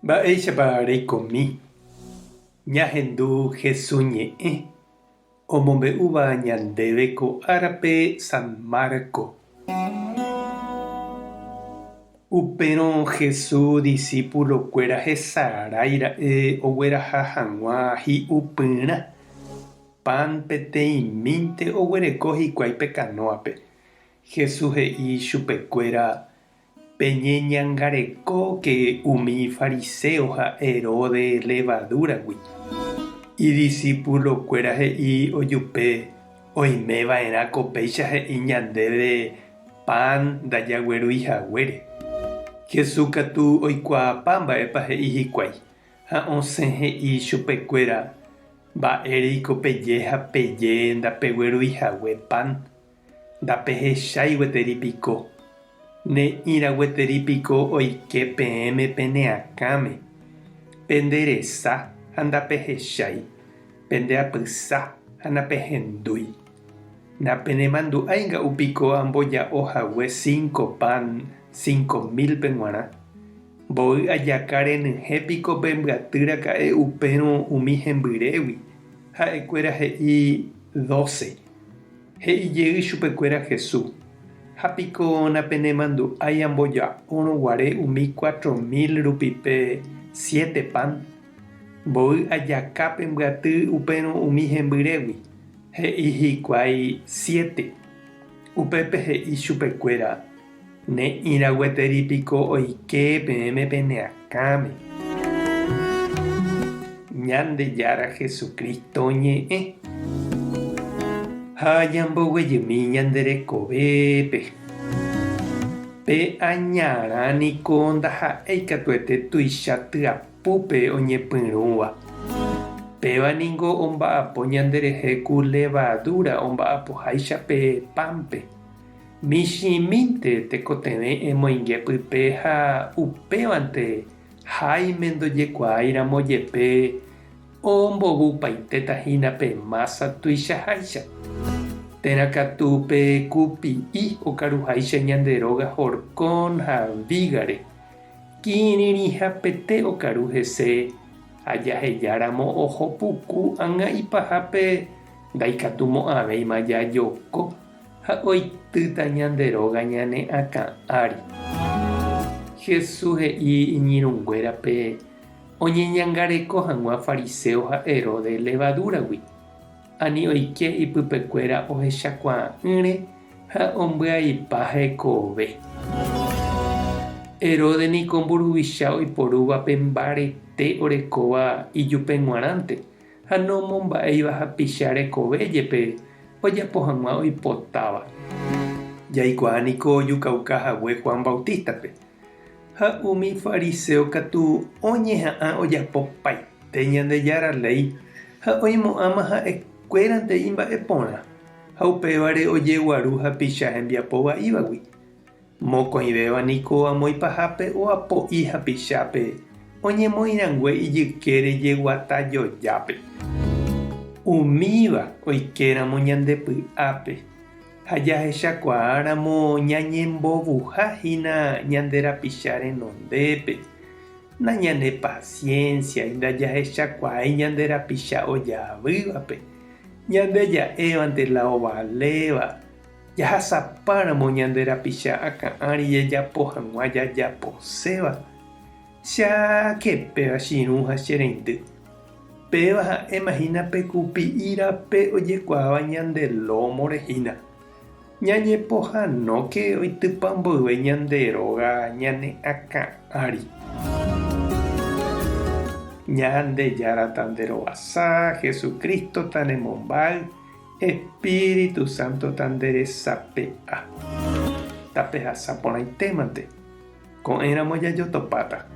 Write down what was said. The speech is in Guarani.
Mba'éichapa reikomi ñahendu Hesu ñe'ẽ omombe'úva ñandéve ko árape San Marco? Upérõ Hesu disípulokuéra hesarái ra'e ogueraha hag̃ua hi'upyrã. Pan peteĩmínte oguereko hikuái pe kanóape. Jesús he'i chupekuéra, Peñeñangarekóke umi fariséo ha Herodes levadúragui. Idisipulokuéra he'i ojupe, Oime va'erã ko péicha he'i ñandéve pan ndajaguerúi haguére. Jesús katu oikuaapa mba'épa he'i hikuái, ha osẽ he'i chupekuéra, Mba'éreiko peje ha peje ndapeguerúi hague pan? Ndapehechái gueteri piko? Ne'ĩra gueteri piko oike peẽme pene akãme? Pende resa ha ndapehechái, pende apysa ha napehendúi. Napenemandu'ái nga'u piko amboja'o hague cinco pan 5000-pe g̃uarã? Mboy ajaka renyhẽ piko pembyaty raka'e upérõ umi hembyrégui? Ha'ekuéra he'i, Doce. He'i jey chupekuéra Jesús, Ha piko napenemandu'ái amboja'órõ guare umi 4000 rupi pe siete pan? Mboy ajaka pembyaty upérõ umi hembyrégui? He'i hikuái, Siete. Upépe he'i chupekuéra, Ne'ĩra gueteri piko oike peẽme pene akãme. Ñandejára Jesucristo ñe'ẽ. Ha ñamboguejymi ñande rekovépe. Pe añarã niko ndaha'éi katuete tuicha tyapúpe oñepyrũva. Péva ningo omba'apo ñanderehe ku levadúra omba'apoháicha pe pánpe. Michĩmínte tekotevẽ emoinge pype ha upévante háime ndojekuaáiramo jepe ombovupaitéta hína pe mása tuichaháicha. Térã katu pe kupi'i okaruháicha ñande róga horkón ha vígare, kirirĩhapete okaru hese ha jahejáramo oho puku ág̃a ipahápe ndaikatumo'ãvéima jajoko. Ha oitýta ñande róga ñane akã ári. Jesús he'i iñirũnguérape oñeñangareko hag̃ua fariséo ha Herodes levadúragui, ani oike ipypekuéra ohechakuaa'ỹre ha ombyaipa hekove. Herodes niko mburuvicha oiporúva pe mbarete orekóva ijupe g̃uarãnte, ha nomomba'éiva hapicha rekove jepe ojapo hag̃ua oipotáva. Jaikuaa niko ojukauka hague Juan Bautístape, ha umi fariséo katu oñeha'ã ojapopaite Ñandejára léi ha oimo'ãma ha'ekuérante imba'e porã, ha upévare ojeguaru hapicha hembiapo vaívagui. Mokõivéva niko amo ipahápe oapo'i hapichápe oñemoĩrangue ijykére jeguata jojápe. Umíva oikéramo ñande py'ápe ha jahechakuaáramo ñañembovuha hína ñande rapicha renondépe, nañanepasiénsiai ndajahechakuaái ñande rapicha ojavývape, ñande ja'évante la ovaléva. Jahasapáramo ñande rapicha akã ári jajapo hag̃ua jajaposéva, cháke péva che irũ ha che reindy. Péva ha'éma hína pe kupi'i rape ojekuaáva ñande lómore hína. Ñañepohãnóke oitypa mboyve ñande róga ñane akã ári. Ñandejára tanderovasa, Jesucristo tanemombáy. Espíritu Santo tanderesape'a. Tapehasa porãitémante. Ko'ẽramo jajotopáta.